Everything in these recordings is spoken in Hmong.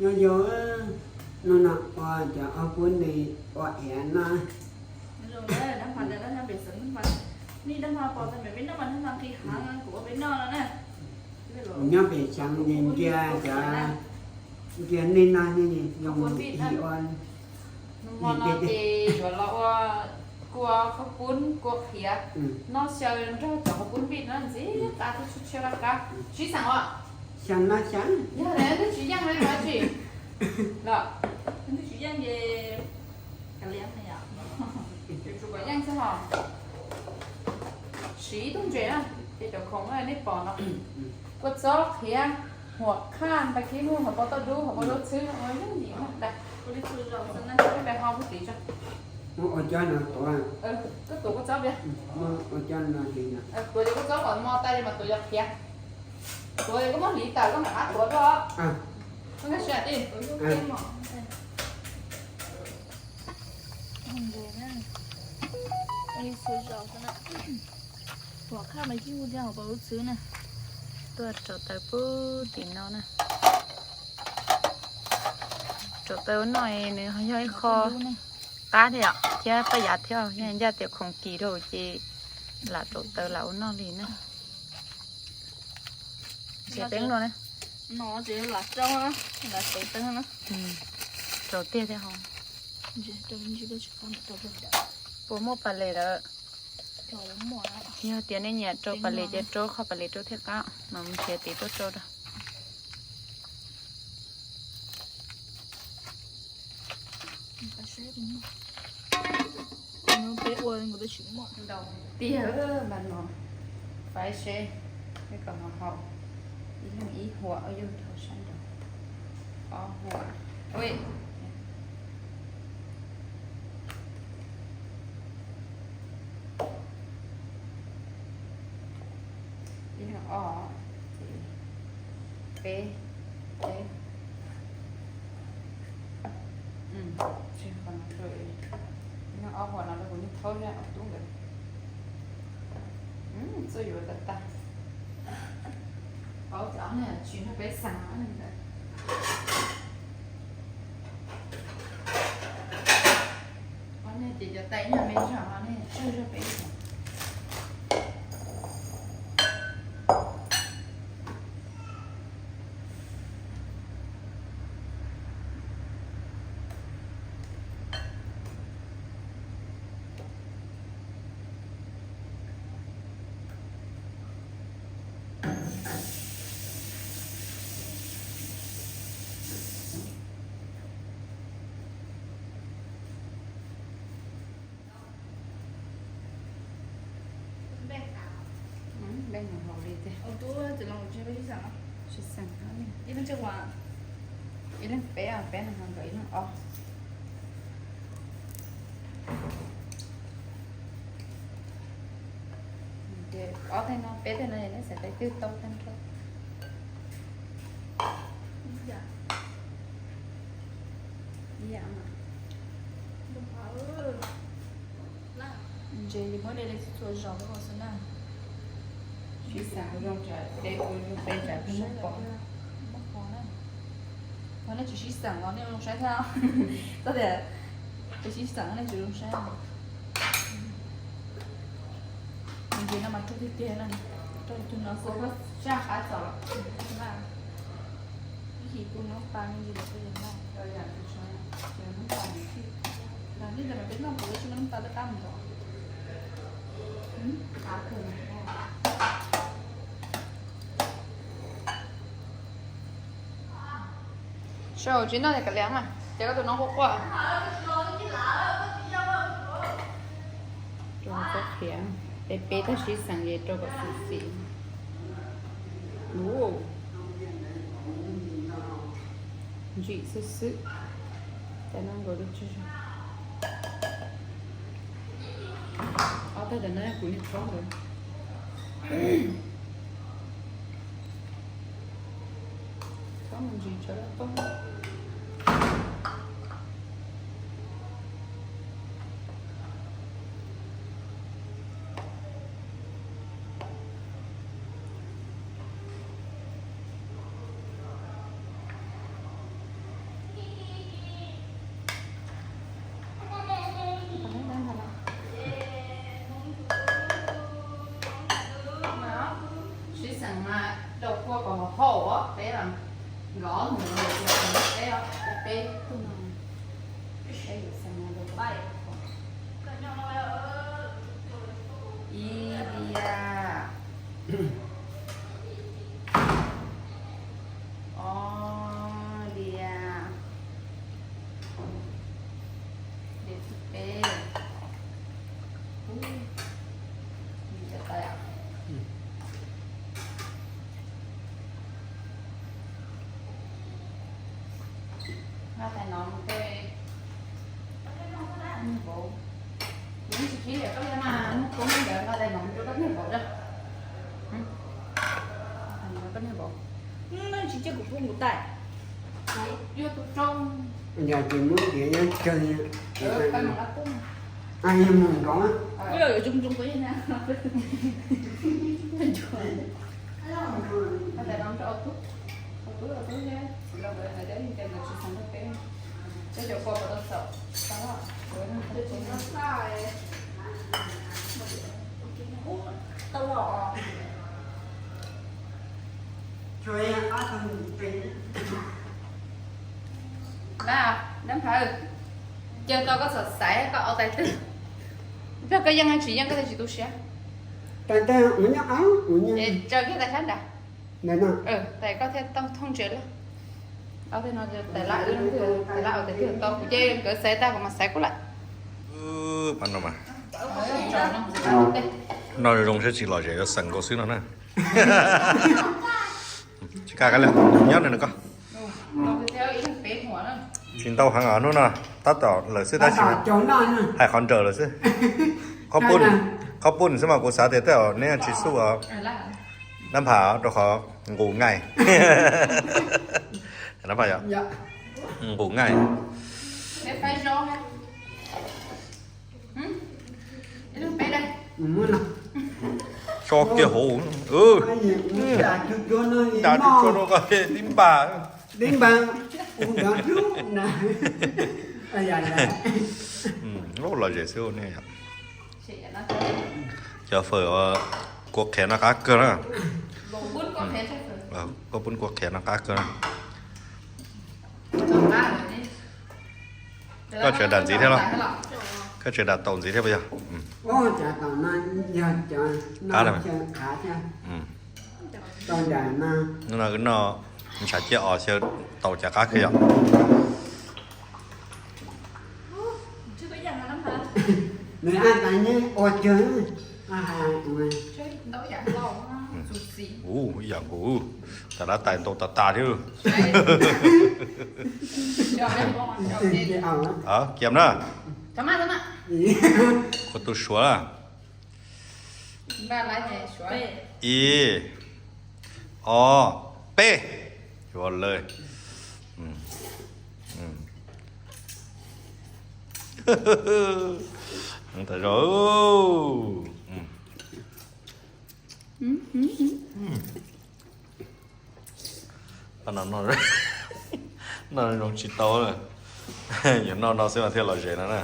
Nyob zoo, hnub no ua cov ob pub nws ua hiav no. Kuv nyob pem xeev ces nrhiav cov, nrhiav nej no zoo hi ua. Hmo no ces yuav los ua kua qhaub poob kua qhiav, noj xyaw nrog cov qhaub poob npij no ntxim qab thiab tshiab qab qab. Sib xeem os. Xeem no xeem. Yog li twb tsis yeej li mas tsis los, twb tsis yeej ces kav liam, yuav tsum kom yeej xwb hos. Siv ib tug ntses na, ces cov khoom nej pom no, kua txob qhiav, huam qhaj, npais khib muag, hauv paus tauj dub, hauv paus dub txhwb, ua yooj yim na. Ua li txhua zaus xwb na, ib pliag ho pub tiv tso. Muab ua cov no tuav. Koj tuav kua txob pliag. Muab ua cov no hliv no. Tuav ces kua txob kom mos tas li mas tuav cov qhiav. Tuav ces koj muab hliv tawm koj mam rov qab tuav dua. Koj nkag siab tij. Huam qhaj mas kib hu thiab hauv paus dub txhwb na. Tuaj rau taws pub tim no na. Rau taws ua noj nws ho yog ib qho qab thiab yom, thiab paj yav thiab, yog ncaj tias khoom kim rau ces lam rau taws lam ua noj li na. Ntshe teeb no ne. Rau tiag thiab ho. Puas muaj pas les lawm? Yog tias nej nyiam rau pas les ces rau qhov pas les rau thiaj qab, mas mus nrhiav tiv tuaj rau rau. Peb ua nkaus twb tsis muaj. Ntau tiag mas no, faib seb, peb kom haus, ib leeg ib huam, ua yog rau sab nraud, ob huam, ib leeg ob, ces peb, peb, tseg qhov no rau, ib leeg ob huam no rau kuv niag thaub thiab ob tub nkawd. Txuj yuav tag tag. Paub tias ob niag tsis nrog peb xeem ob niag ntawd. Ob niag ces cov tais nyuag me zog, ob niag tsawg zog peb xeem. Npej no haus li tiag. Sib xeem, ib leeg peb, peb no nkawd ib leeg ob. Ob teg no peb teg no nej xav tais twg tau tag nrho. Ntses muab de li txhua zaus xwb na. Sib xeem zoo, de ua zoo peb tsam peb muab pov. Muab pov na. Ho nej tsis sib xeem los nej zoo saib thiab. Txog tias peb sib xeem nej tsis zoo saib. Ntses no mas rog tiag tiag na. Rog tus no xwb. Sab qab txog. Ib his tus noob tas me ntsis lawm peb yuav noj. Los nej ntawd mas peb noj kuv tsis muaj noob tas, peb qab mus nrov. Sab tsis noj ces kav liam mas, ces koj tus noob quaj quaj. Rau txob qhiav, peb peb tag sib xeem ces rau kom xim xim. Ntsim xwb xwb. Tais no nkaus rau tsawg zog. Ob tag ntawm no kuv niag thaub ntawd. Thaub mus ntsis tsawv laj pog. Lov mus peb, peb, peb yuav xeem mus pab. Ib diav, ob diav, diav thib peb. Ub, nqa tais no mus rau koj niag vauv. Kuv yeej tsis khib tias koj yog mas muaj koob ntawd nqa tais no mus rau koj niag vauv da. Koj niag vauv, tsis cia kuv pub kuv tais. Kuv yog tus tsoo. Yog tsis muab tias nyob tsawg, mus nrov. Kuv yog yuav zoo zoo kuv yeej na. Nqa tais no mus rau au tub, au tub, au tub thiab txiv los nkawd hais tias li cas nkawd tsis xav nrog peb, peb cov kua puas tau xaum. Tau los. Dab Nphav, caw tau koj txhob xaiv koj au tais twg. Yog koj yeej tsis yeej koj thiaj tsis tu siab. Tais ntawd ua nyob, ua nyob. Es tso kiag tais sab nrad. Tais koj thiaj tau thooj ntsia lawm. Tais lab, tais lab au tais twg tau kuv ces nkawd xaiv tag kuv mam xaiv kuv lawm. Noj zoo seb tsis lom zem yuav xeem nkaus xwb no na. Tsis kaj li, nyob no koj. Tsis ntau heev os, hnub no tab tom lawm xwb tab sis hais qhov nrawm lawm xwb. Qhov pun xwb mas kuv xav tias tej zaum neb tsis xub os. Dab Nphav rau qhov nqus ngaij. Dab Nphav yom, nqus ngaij. Tso kiag hauv. Nram tsuag tsuag no koj tib npag. Lom zem xwb ne. Cov fawm kua qhiav no qab kawg na. Koj pub kua qhiav no qab kawg na. Koj tseem dam ntxiv thiab los? Koj tseem dam taum ntxiv thiab puas yog? Hnub no wb noj ntshav ciaj os xyaw taum cas qab kawg yom. Ua ib yam nkaus, tas lab tais ntau tas tas thiab. Kiam na. Kua tu suav na. Ib, ob, peb. Suav lawm. Tas zog. Noj zoo tsis tau, yuav noj no xwb mas thiaj lom zem no na.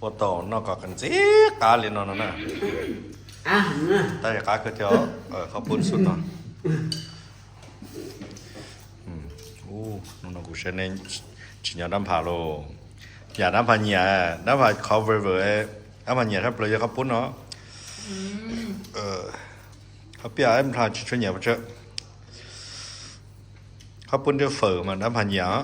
Ua tau noj kom ntxim qab li no no na. Tab sis qab kawg thiab, qhov pub xub no. Hnub no kuv saib nej tsis nyob Dab Nphav los. Yam Dab Nphav nyiam, Dab Nphav qhov favourite, Dab Nphav nyiam tshaj plaws yog qhov pub no. Qhov piaj Dab Nphav tsis tshua nyiam pes tsawg. Qhov pub thiab fawm mas Dab Nphav nyiam.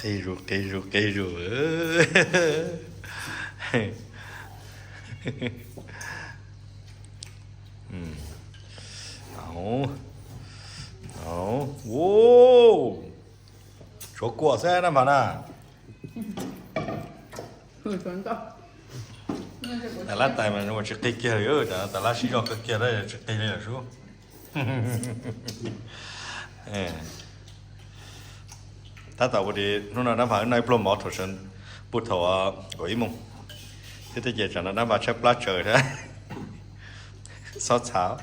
Qi zus, qi zus, qi zus. Tshuav kua xwb Dab Nphav na. Tas lab tais mas tsis qig kiag li, tas lab sib zog kawg kiag tsis qig li lawm sub. Tab tom ua li hnub no Dab Nphav wb noj ib pluag mov thaum sawv, puag thaum kaum ib moos, thiab tej ces tsam no Dab Nphav tshaib plab tsawv thiab. Xob txhav.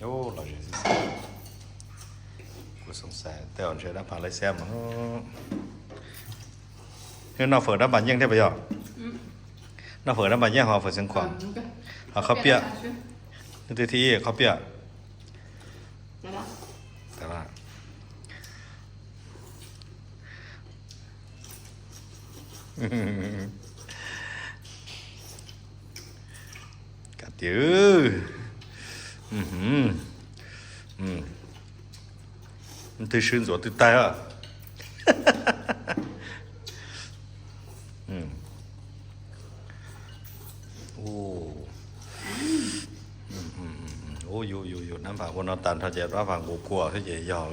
Lom zem xwb. Kuv Xoom xais tej zaum ntshe dab phav laib xab mas. Noj fawm dab phav yeej thiab puas yog? Noj fawm dab phav yeej ho fawm xeev khuam, ho khaub piam. Leej twg thib ib khaub piam? Kav tias, twb swb ntxuav twb tag. Ub, yus yus yus dab phav ua no tas nrho ces dab phav nqus kua xwb ces yog.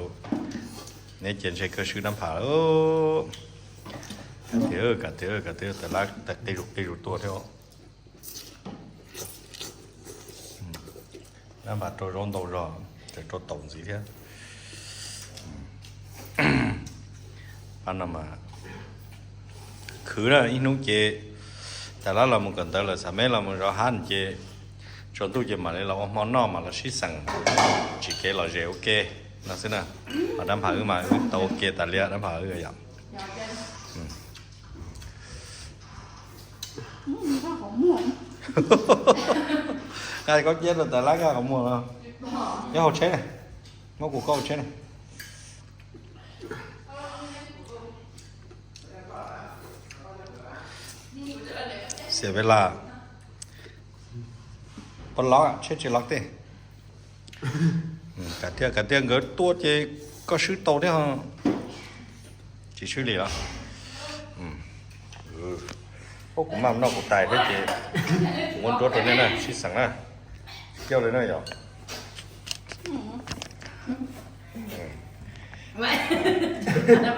Neb ces ntshe kawg swb dab phav lawm. Kav tias, kav tias, kav tias, tas lab tas qi zus qi zus tua thiab. Dab phav rau zaub ntau zog, ces rau taum ntxiv thiab. Pab no mas khwv na, ib hnub ces tas lab los mus kawm ntawv lawm, xam meb los mus zov hab ces tsaus ntuj ces mam li los ua hmo noj mam los sib xeem, tsim kev lom zem ua ke no xwb na. Ho dab phav wb mas wb tau ua ke tas li dab phav wb yom. Nqa koj ciab rau tas lab nqa qhov muag no. Nyob hauv tsheb ne, muab kuv koj hauv tsheb ne. Xiam Vela, pab lov tsheb tsis lov tej. Kav tias, kav tias nkawd tua ces koj swb tau thiab. Tsis swb li los? Ub, kuv maj noj kuv tais thiab ces kuv muab ntsuab rau nej na, sib xeem na. Coj li na yom. Swb leej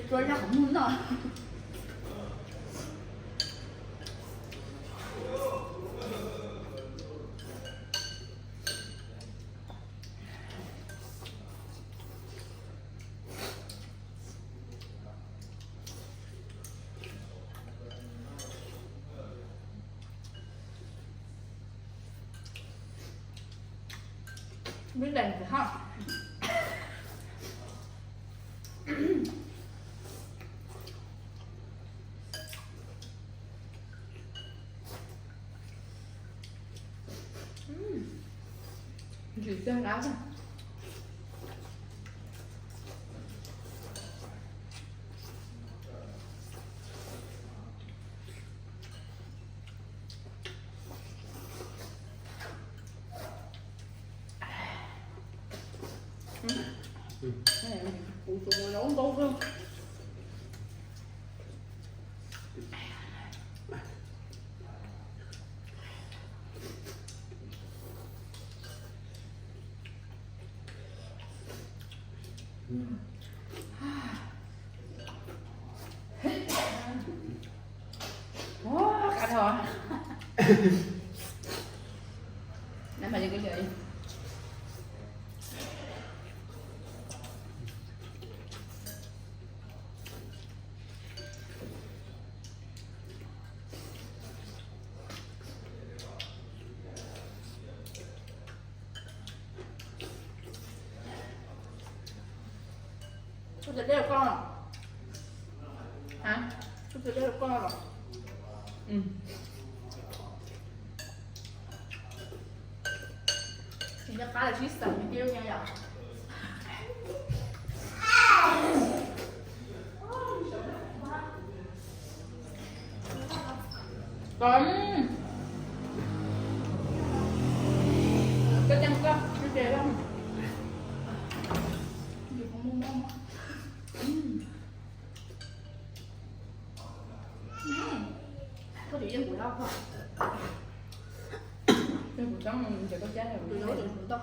twg yeej lawm. Ntsim txiaj nqab. Kuv tus mus zaub ntau xwb. Ua, qab dhau. Nab mas yog kuv yawm. Tus dej koj, tus dej koj. Tsis nco qab los sib xeem thiab yom. Koj, koj, koj, koj. Koj tsis yeej kuv loj, yeej kuv Tus no tus ntau.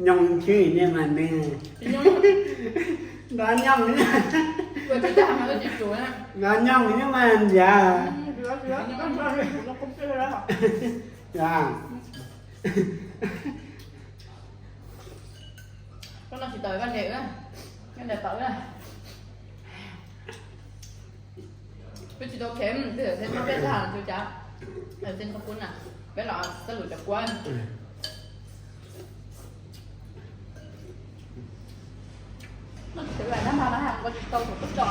Nyob ntsib nej mas nws nrov nyob, nrov nyob nyob mas ntiav. Koj noj tsis tau koj ntes, koj ntes tau. Peb tsis tau khev, twb yog txheeb txheeb peb tag tsis cas, txheeb txheeb kub na, peb los txoj lus cov kua. Noj tsis tau, noj mas noj nqa tsis tau thaum kub tso.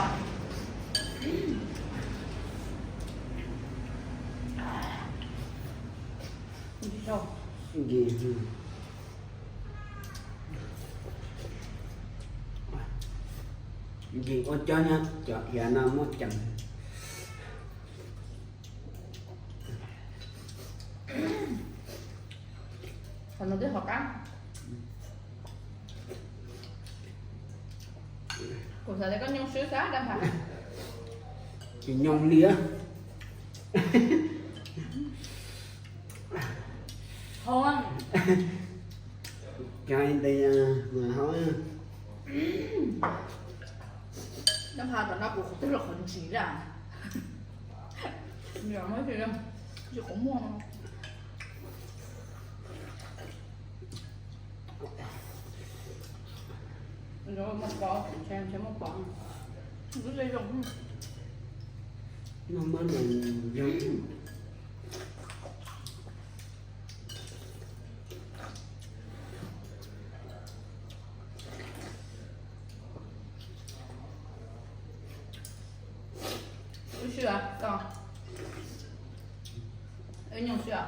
Nce ua cov nyob cov iav no muaj ceem. Qhov no twb hov qab. Kuv xav tias koj nyooj swb xwb dab phas. Tsis nyooj li. Hov, cov ntawd mas hov. Dab phas tom no kuv qhov twg los qhov ntsis lawm. Tsis qhov muag no. Muaj pov, ntshe muaj pov. Lub zej zoo. No mas nws zoo. Wb swb os, wb nyooj swb os.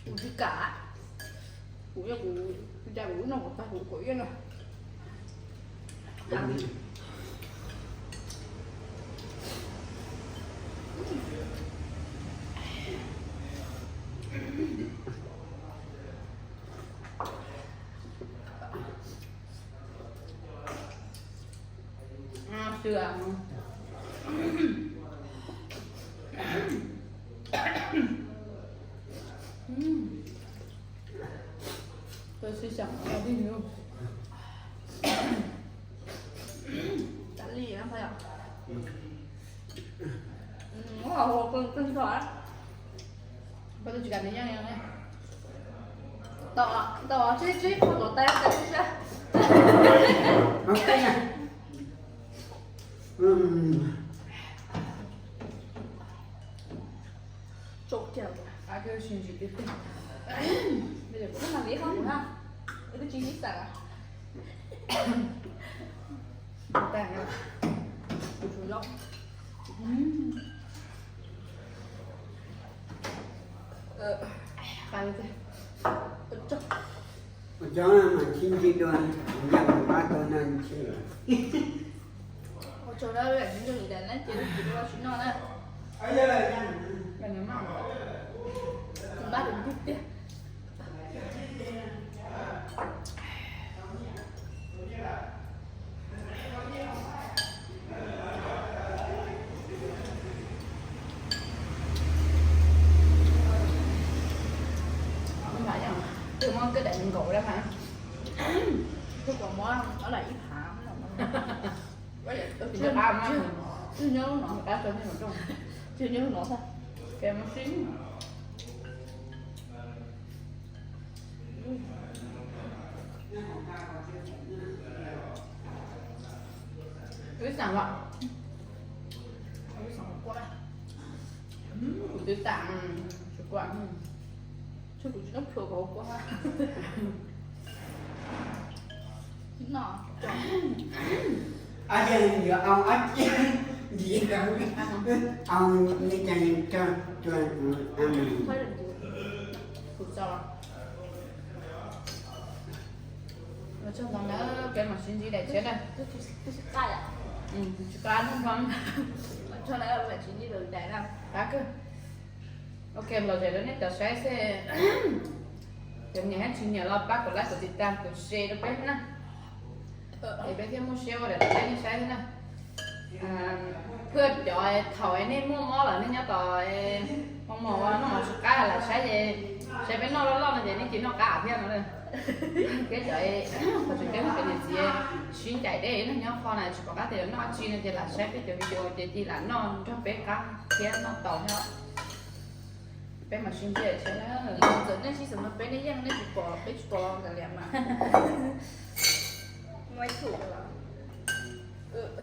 Kuv tsis kam. Kuv yog kuv, kuv cas kuv wb noj kuv tag kuv kaum ib no. Tab li, muab hau kawg kawg tso. Koj twb tsis kam nws yeej li. Tau, tau, tsib tsib qho tuav tais tais sab. Tsaus kiag, sib ntsib tiag tiag. Kuv twb mag li hab kuv na, kuv twb tsis ntsib txawm. Tais, kuv tshuav zaub. Ua cov mas sib ntsib dua, ncaaj pab tau no ntshe. Ua tsaug na, sib ntsib li cas na ces kuv ua tsis noj na. Npaj rau tiag tiag. Twb muab koj daim nkaus dab phas, twb kuv muab ob lam ib phav. Twb nyob lub no, twb nyob lub no, twb nyob lub no, mus sib. Wb xaam los, wb xaam kua, kuv twb tam, kuv, kuv tsis noj plhuav kuv kua. Noj, kuv tso. Ua tsaug ntau na, peb mam sib ntsib daim tshiab na. Tsis qab hnub npoo. Tsis nyiam na. Pab kawg. Ok, los zem rau nej cov saib xwb. Cov nyiam thiab tsis nyiam los pab kom like, kom tiv tam, kom share rau peb na. Es peb thiaj muaj siab ua daim peb nej saib thiab na. Thiab cov thaum nej muaj mob los nej nyob tos mos mos ua noj mov tsis qab lam saib ces, saib peb noj loj loj no ces nej cia noj qab thiab no. Thiab cov qhov tseem ceeb cov niam txiv sib ncaim deb neeg nyob qhov na tsis pom qab tias yuav noj dab tsi no ces lam saib peb cov video ces cia lam noj nrog peb qab thiab noj tau thiab. Peb mam sib ntsib tsev na. Txawm nej sib xav no peb nej yeej nej tsis pom peb tsis pom kav liam mas. Muaj ib txhum los